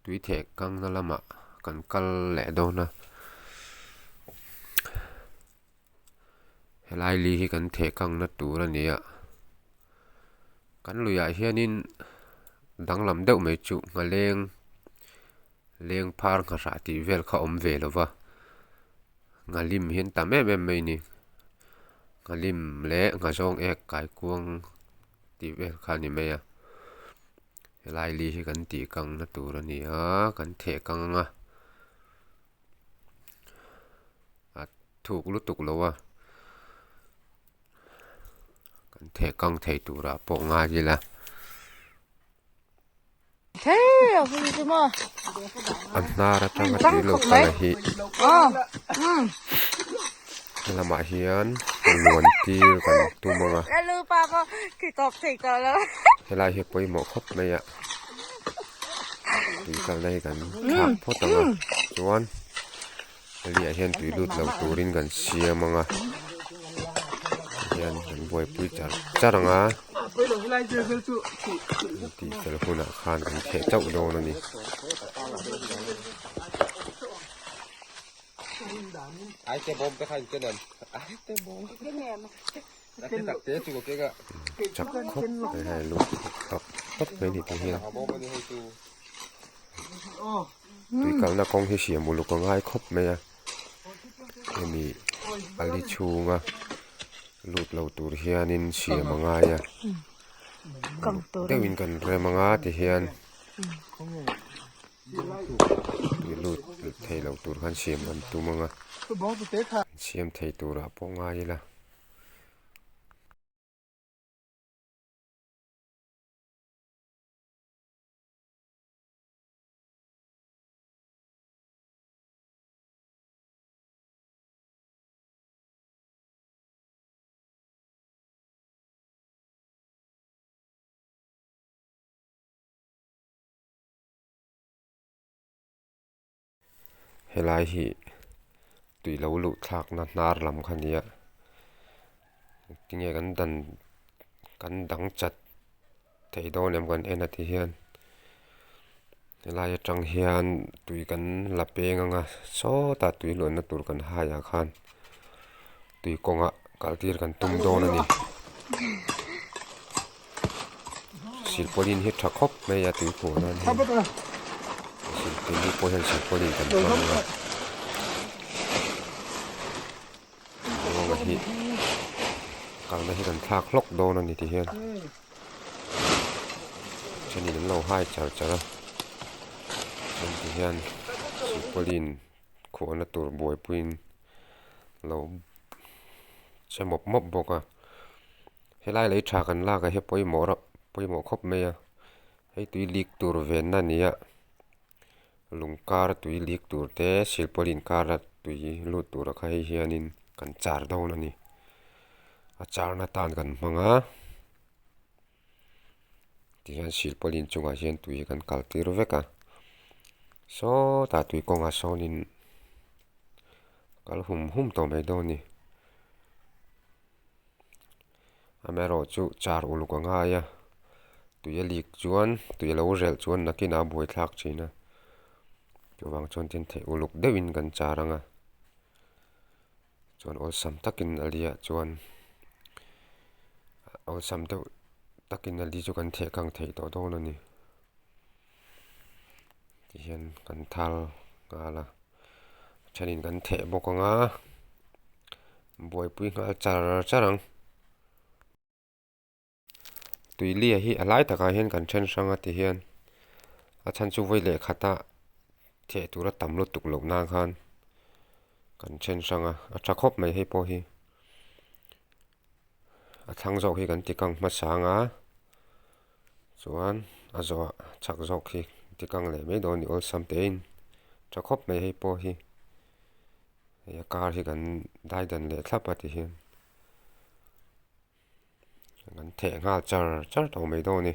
Tui theh kangna lamah kan kal leh dawn a helai li hi kan theh kangna tur a ni a kan luiah hianin danglam deuh mai chu nghaleng leng phar nghahrah tih vel kha a awm ve lo va nghalim hi an tam em em mai a ni nghalim leh nghazawng ek kaikuang tih vel kha a ni mai a. Helai li hi kan tih kang na tur a ni a kan theh kang ang a a thuk lutuk lo a kan theh kang thei turah pawh ngai ila. A hnar atanga tui lo kal a hi helamah hian luan tir kan tum ang a. Helai hi a pawimawh khawp mai a tui kalna hi kan thlak phawt ang a chuan heliah hian tui lut lo turin kan siam ang a tihian kan buaipui char char ang a tih fel hunah khan kan theh chauh dawn a ni. Chak khawp mai hei lut tawp tawp mai ni te hian tui kalna kawng hi siam uluk a ngai khawp mai a hemi a li chhunga lut lo tur hianin siam a ngai a deuhin kan rem anga ti hian tui lut thei lo tur khan siam kan tum anga siam thei turah pawh ngai ila. Helai hi tui lo luh thlakna hnar lam kha a ni a tinge kan dan kan dang chat thei dawn em kan en a ti hian helai atang hian tui kan la peng anga sawtah tui luanna tur kan hai ah khan tui kawngah kal tir kan tum dawn a ni silpauline hi tha khawp mai a tui khuh nan hian silpauline pawh hian silpauline kan hmang a rawng hi kalna hi kan thlak hlawk dawn a ni ti hian thenin an lo hai char char a chuan ti hian silpauline khuhna tur buaipuiin lo che mawp mawp bawk a helai lei tha kan lak ah hian pawimawh reuh pawimawh khawp mai a hei tui lik tur venna a ni a lung kar tui lik tur te silpauline kara tui lut tur ah kha hei hianin kan char dawn a ni a charna tan kan hmang a tihian silpauline chungah hian tui hi kan kal tir vek a sawtah tui kawngah sawnin kal hum hum tawh mai dawn a ni. Amaherawhchu char uluk a ngai a, tui a lik chuan tui a lo relh chuan nakinah a buai thlak thin a, chuvang chuan tin theih uluk deuhin kan char ang a, chuan awlsam takin a liah chuan awlsam deuh takin a li chu kan theh kang theih tawh dawn a ni. Tihian kan thal nghal a thenin kan theh bawk ang a buaipui nghal char char ang. Tuilia hi a lai takah hian kan then hrang a tihian a chhan chu vawi leh khata theh tura tam lutuk loh nan khan kan then hrang a a tha khawp mai hei pawh hi. A thlang zawk hi kan ti kang hmasa ang a chuan a zawhah chak zawk hi ti kang leh mai dawn a ni awlsam te in tha khawp mai hei pawh hi hei a kar hi kan dai dan leh thlap a ti hian kan theh nghal char char tawh mai dawn a ni.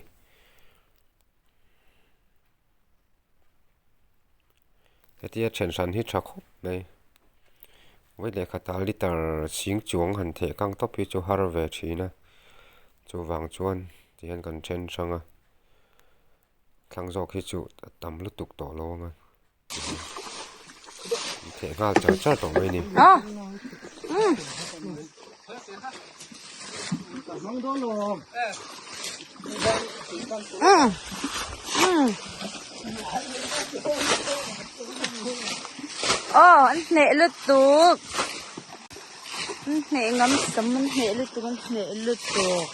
Hetia then hran hi tha khawp mai vawi lehkhatah liter chhing chuang han theh kang tawp hi chu har ve thin a chuvang chuan tihian kan then hrang a. Thlang zawk hi chu a tam lutuk tawh lo ang a an theh nghal char char tawh mai a ni. Aw an hneh lutuk an hneh ngam sam an hneh lutuk an hneh lutuk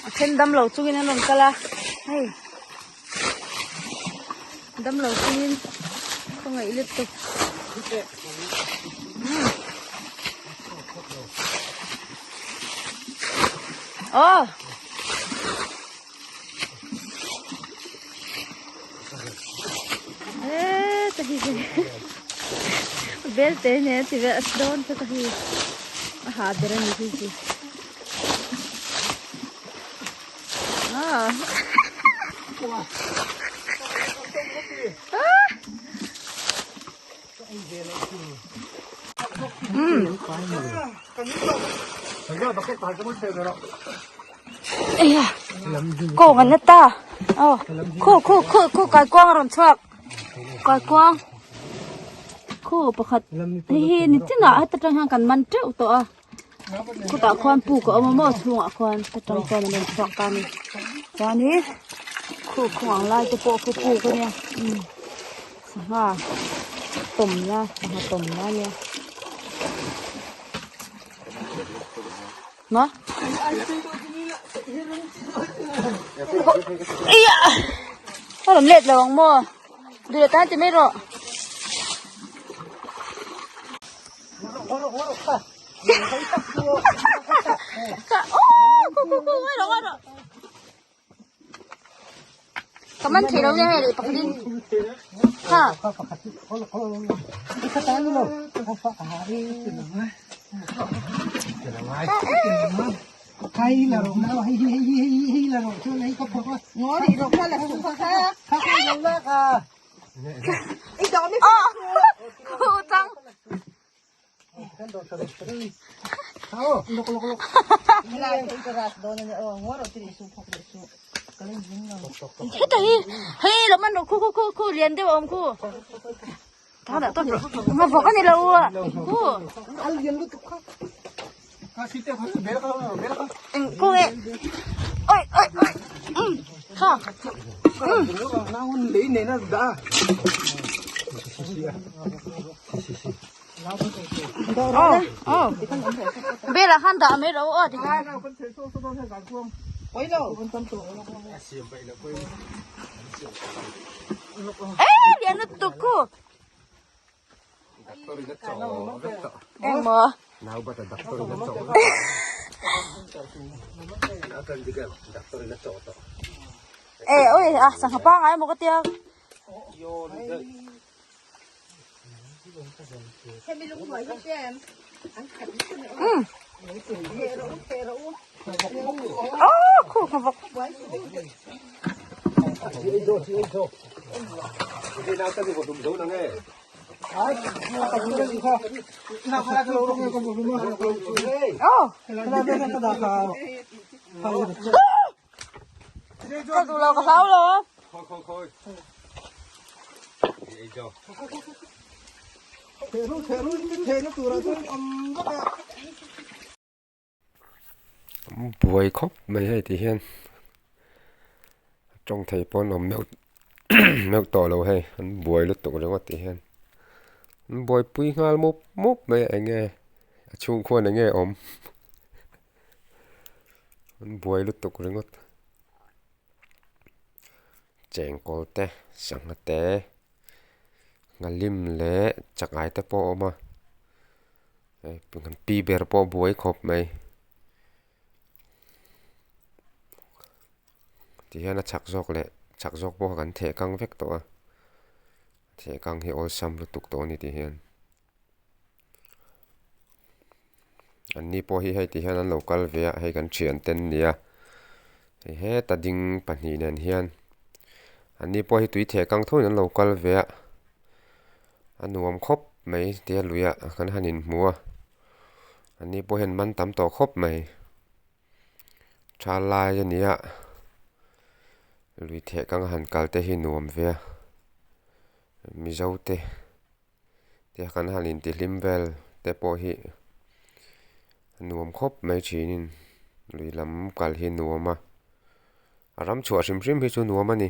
a then damlo chungin an rawn kal a hei damlo chungin khawngaih lutuk aw. Bel te ne ti ve as dawn te ka hi a ha ber a ni hi chu ah Kawng an la ta aw khu khu khu khu kaikuang a rawn chhuak kaikuang khu pakhat hei hi ni chinah heta tang hian kan man teuh tawh a khutah khuan puk a awm a maw chhungah khuan heta tang chuan an rawn chhuak ta a ni chuanin khu khung ang lai te pawh khu puk a nia umm sangha tawmna sangha tawmna a nia. Ma? Iya! A rawn let lo ang maw? Duh tan ti mai rawh. Ka man thei lo nia hei leh pakhatin kha. Khu chang. Heta hi hei lo man rawh khu khu khu khu lian deuh a awm khu ma vawk a ni lo a khu eng khu nge oi oi oi kha Bela khan dah mai ro aw tikhan. Ê lian lutuk khu. Engmaw. Ê ôi à sangha pangai maw ka tia. Ka duh lo ka hlau lo. Buai khawp mai hei ti hian tawng thei pawh an awm meuh meuh tawh lo hei an buai lutuk ringawt ti hian an buaipui nghal mup mup mai a eng nge a chhung khuan eng nge awm. An buai lutuk ringawt. Chengkawl te, sangha te, nghalim leh chakai te pawh a awm a. Hei pi ber pawh a buai khawp mai. Tihian a chak zawk leh chak zawk pawh kan theh kang vek tawh a. Theh kang hi awlsam lutuk tawh a ni tihian. An ni pawh hi hei ti hian an lo kal ve a hei kan thian te an ni a hei heta ding pahnih nen hian an ni pawh hi tui theh kang tho in an lo kal ve a a nuam khawp mai tia luiah kan han inhmu a an ni pawh hian man tam tawh khawp mai. Tha lai a ni a, lui theh kang han kal te hi nuam ve a, Mizo te te kan han intihlim vel te pawh hi nuam khawp mai thinin lui lam kal hi nuam a, a ram chhuah hrim hrim hi chu nuam a ni,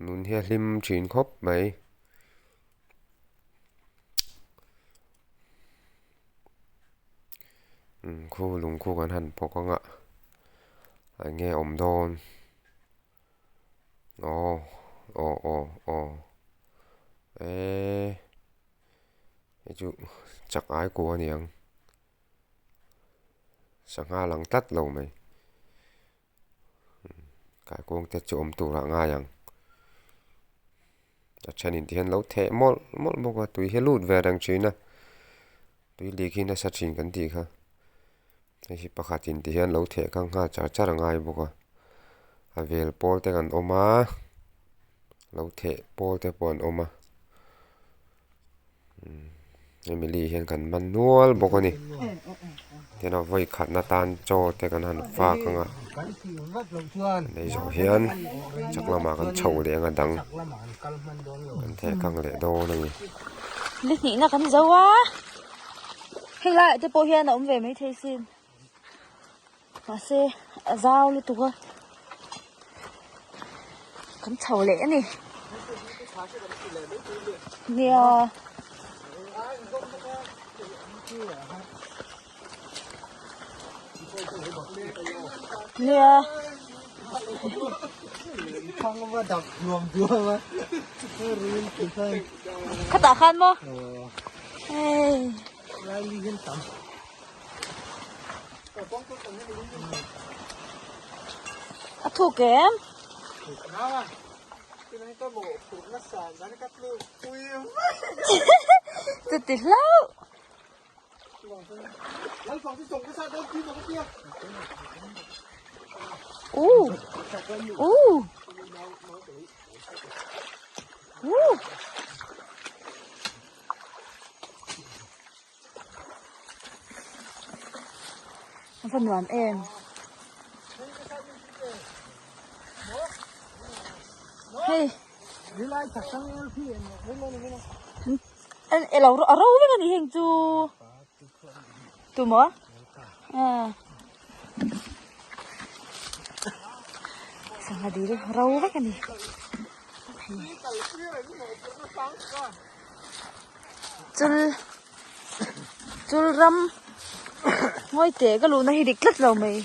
nun hi a hlim thin khawp mai. Khu lung khu kan han bawk ang a eng nge awm dawn aw aw aw aw eee hei chu chak ai kua a niang sangha lang tlat lo mai kaikuang te chu awm turah a ngai ang a thenin ti hian lo theh mawlh mawlh bawk a tui hi a lut ve reng thin a tui lik hi nasa thin kan tih kha hei hi pakhatin ti hian lo theh kha nghal char char a ngai bawk a a vel pawl te kan awm a lo theh pawl te pawh an awm a. Hemi li hian kan man nual bawk a ni tin a vawi khatna tan chaw te kan han fak ang a nei zawh hian chak lamah kan chho leh ang a dang kan theh kang leh dawn a ni. Li hnihna kan zo a heng laiah te pawh hian a awm ve maithei sin mahse a zau lutuk a kan chho leh a ni nia nia khatah khan maw hei. A thuk em? Chuti hlauh. U. U. U. A va nuam em hei an elo a ro vek a ni heng chu tumaw a sangha dil ro vek a ni. Chul chul ram ngawi teh ka luhna hi dik tlat lo mai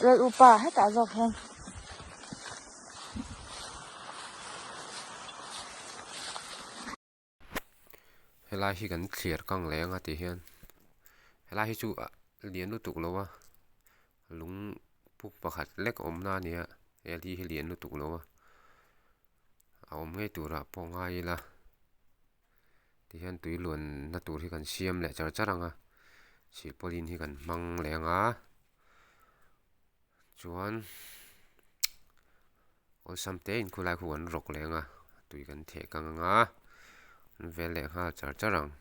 lal upa hetah zawk hian. Helai hi kan thliar kang leh anga tih hian helai hi chu a lian lutuk lo a lung puk pakhat lek awmna a ni a hel hi lian lutuk lo a. A awm ngei turah pawh ngai ila tihian tui luanna tur hi kan siam leh char char ang a silpawlin hi kan hmang leh ang a chuan awlsam te in khulai khu kan rawk leh ang a tui kan theh kang ang a an vel leh nghal char char ang.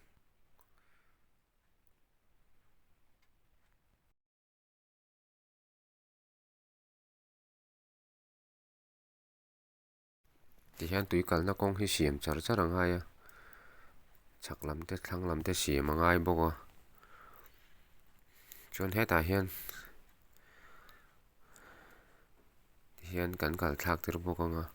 Tihian tui kalna kawng hi siam char char a ngai a chhak lam te thlang lam te siam a ngai bawk a chuan hetah hian tihian kan kal thlak tir bawk ang a.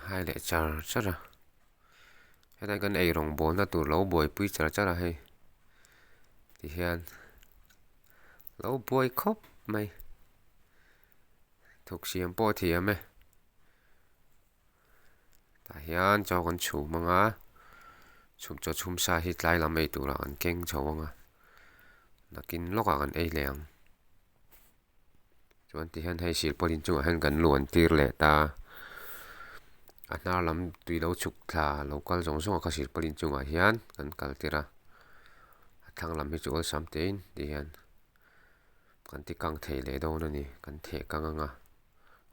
Hai leh char char a hetlai kan ei rawng bawlna tur lo buaipui char char a hei tihian lo buai khawp mai thuk siam pawh a thiam e tah hian chaw kan chhum ang a chhum chaw chhum sa hi tlai lam ei turah kan keng chho ang a nakin lawkah kan ei leh ang. Chuan ti hian hei silpawlin chungah hian kan luan tir leh ta a hnar lam tui lo chhuk thla lo kal zawng zawng a kha silpawlin chungah hian kan kal tir a a thlang lam hi chu awlsam tein ti hian kan ti kang thei leh dawn a ni kan theh kang ang a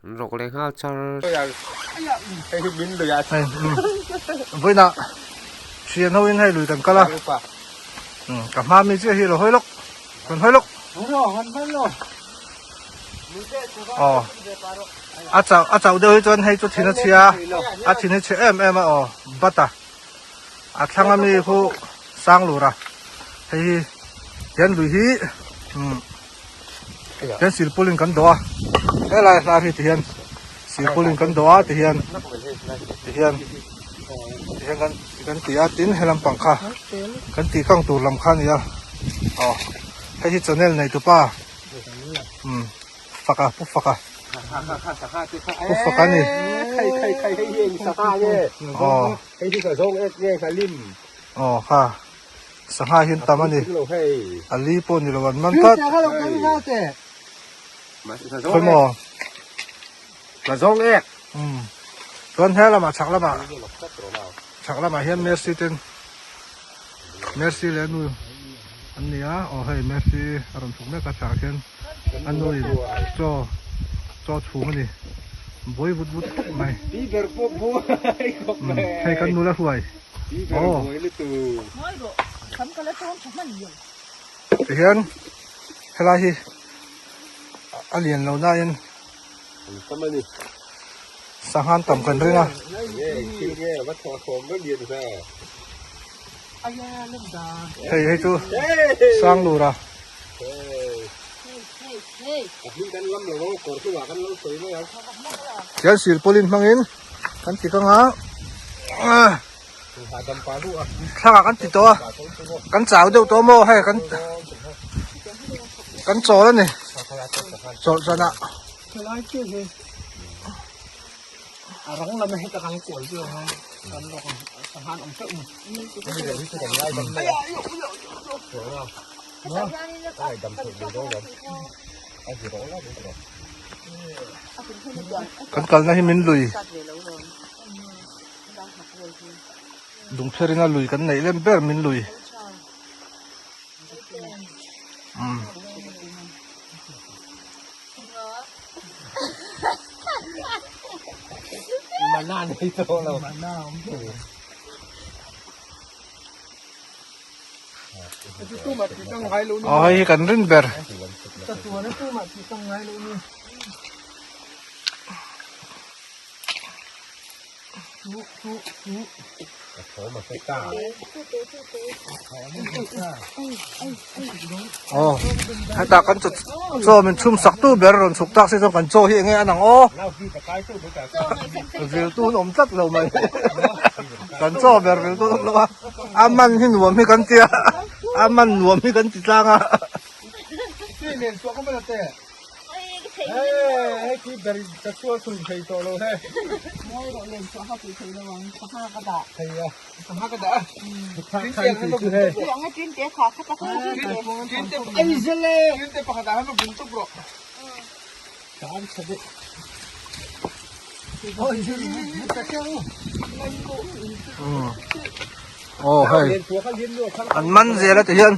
an rawk leh nghal char. Thian ho in hei lui kan kal a. Ka hma mi chiah hi lo hawi lawk. Kan hawi lawk. Aw. A chau a chau deuh hi chuan hei chu thin a chhia a thin hi chhe em em a aw bat a. A thlang ami khu sang lur a. Hei hi hian lui hi umm hian silpawlin kan dawh a. Helai hlar hi ti hian silpawlin kan dawh a ti hian ti hian ti hian kan kan ti a tin he lampang kha kan tih kang tur lam kha a ni a aw hei hi channel nei tupa umm faka pu faka pu faka a ni aw aw kha sangha hi an tam a ni a li pawh ni lo an man tlat khawi maw. Umm chuan he lamah chhak lamah chhak lamah hian Mercy ten Mercy leh a nu an ni a aw hei Mercy a rawn chhuk mek a chhakah khian a nu in chaw chaw chhum a ni buai vut vut khawp mai umm hei kan nula hruai aw tihian helai hi a lian lo nain. Sanghan tam kan ring a. Hei hei chu Sanglur a. Hian silpawlin hmangin kan ti kang a. Thla kan ti tawh a. Kan chau deuh tawh maw hei kan kan chawl a ni. Chawlh zanah. Helai chiah hi a rang lam a heta kan kual chu ang a kan lawk ang sanghan awm teuh mai. Kan kalna hi min lui lungpher ina lui kan neih lem ber min lui. Umm. Aw hei hi kan rin ber. Aw heta kan chaw chaw min chhum sak tu ber rawn chhuk tak se chuan kan chaw hi enge a nang aw vil tu an awm tlat lo mai kan chaw ber vil tu an awm lo a a man hi nuam hi kan tia a man nuam hi kan ti tlang a. Aw hei an man zel a ti hian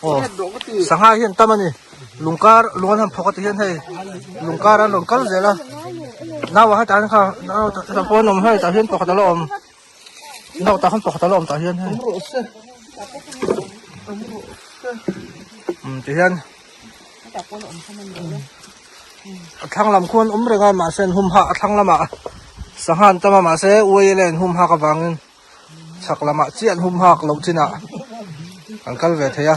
aw sangha hi an tam a ni lungkar lung an han phawk a ti hian hei lungkar an rawn kal zel a nau ah hetah hian kha nau tah pawh an awm hei tah hian pakhat a la awm. Nau tah khan pakhat a la awm tah hian hei umm ti hian a thlang lam khuan awm reng a mahse an hum hak a thlang lamah sangha an tam a mahse uai leh an hum hak avangin chhak lamah chiah an hum hak loh chinah an kal ve thei a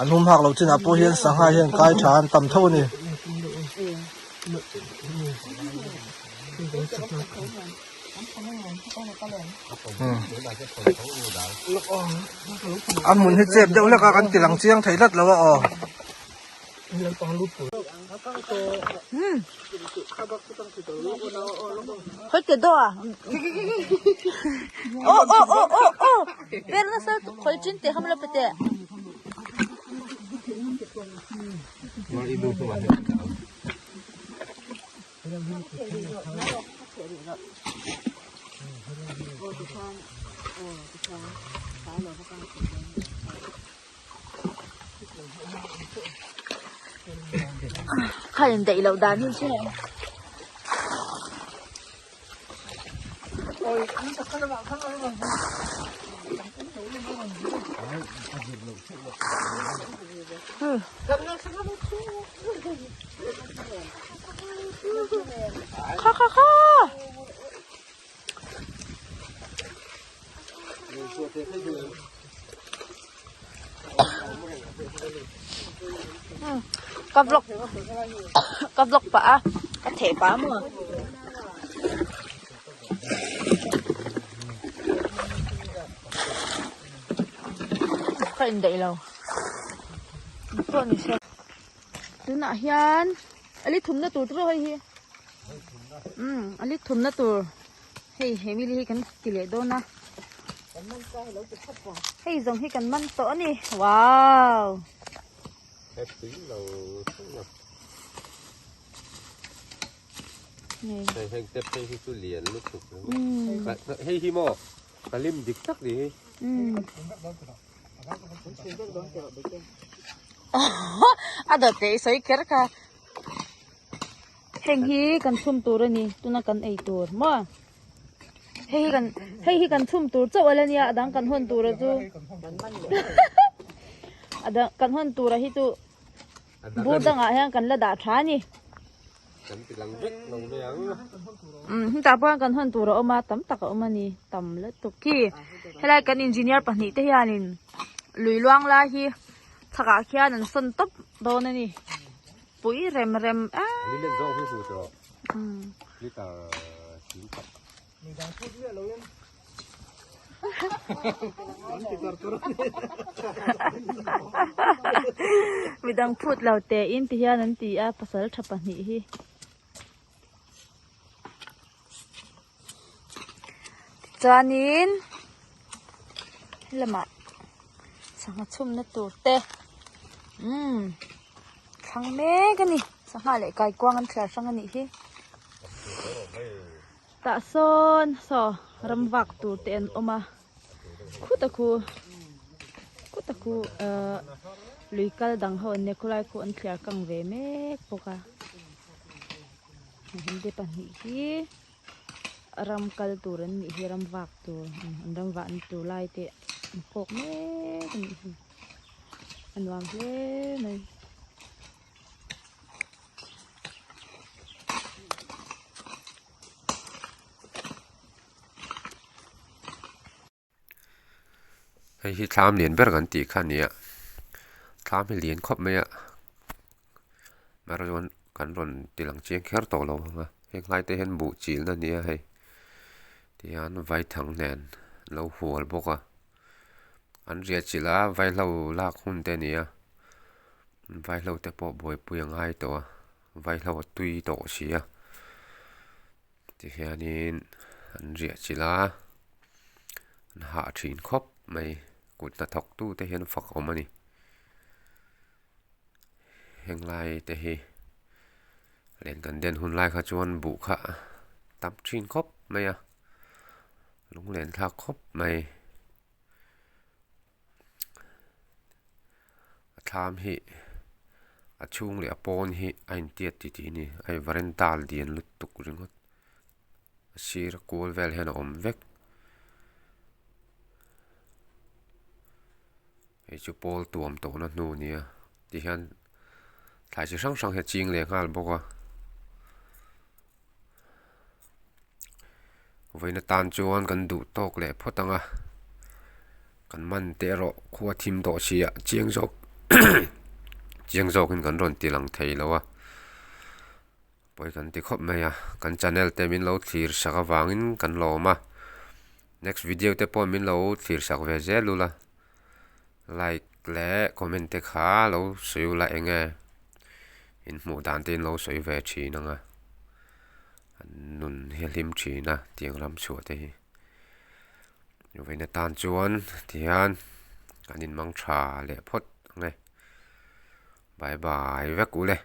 an hum hak loh chinah pawh hian sangha hian kai tha an tam tho a ni. A hmun hi chep deuh hlek a kan ti lang chiang thei tlat lo a aw. Kha in daih loh dan hi che. Kha kha kha. Ka vlog ka vlog pah a ka theh pah a maw. Ka indaih lo pawh ni se tunah hian a li thumna tur chu hei hi umm a li thumna tur hei he mili hi kan ti leh dawn a hei zawng hi kan man tawh a ni wow. Hei heng te phei hi chu lian lutuk hei hi maw ka lim dik tak ni hi. A dawt leh i sawi kher kha. Heng hi kan chhum tur a ni tuna kan ei tur maw hei hi kan hei hi kan chhum tur chauh ala nia a dang kan hawn tur a chu a dang kan hawn tur a hi chu bur dangah hian kan la dah tha a ni. Kan ti lang vek lo mai ang. Umm hetah pawh hian kan hawn tur a awm a tam tak a awm a ni tam lutuk khi helai kan engineer pahnih te hianin lui luang lai hi chhakah khian an sawn tawp dawn a ni pui rem rem em. Lilian zawng hi hmu tawh liter 10,000. Midang phut lo teh in ti hian an ti a pasal tha pahnih hi. Tichuanin helamah sangha chhumna tur te umm thlang mek a ni sangha leh kaikuang an thliar hrang a nih hi. Tah sawn saw ram vak tur te an awm a khuta khu khuta khu ahh lui kal dang ho an nia khawlai khu an thliar kang ve mek bawk a hengte pahnih hi ram kal tur an nih hi ram vak tur an ram vah na tur lai te an kawk mek a nih hi a nuam hle mai. Hei hi thlam lian ber kan tih kha a ni a thlam hi lian khawp mai a mahse chuan kan rawn ti lang chiang kher tawh lo ang a heng lai te hian buh chilna a ni a hei tihian vaithang nen an lo hual bawk a an riah chilh a vaihlo lak hun te a ni a. Vaihlo te pawh buaipui a ngai tawh a vaihlo a tui tawh si a tihianin an riah chilh a an hah thin khawp mai kut hnathawk tu te hian fak awm a ni henglai te hi len kan den hun lai kha chuan buh kha tam thin khawp mai a lunglen thlak khawp mai. A thlam hi a chhung leh a pawn hi a intiat ti tih a ni a varanda lian lutuk ringawt a sir a kual vel hian a awm vek hei chu pawl tuam tawhna hnu a nia tihian thlai chi hrang hrang hi a ching leh nghal bawk a. Vawiin atan chuan kan duh tawk leh phawt ang a, kan man teh erawh khua thim tawh si a chiang zawk chiang zawkin kan rawn ti lang thei lo a, pawi kan ti khawp mai a, kan channel te min lo thlir sak avangin kan lawm a, next video te pawh min lo thlir sak ve zel ula, like leh comment te kha lo sawi ula eng nge inhmuh dan te in lo sawi ve thin ang a. An nun hi a hlim thin a tiang ram chhuah te hi vawiin atan chuan tihian an inmang tha leh phawt ang e bye bye vek u le.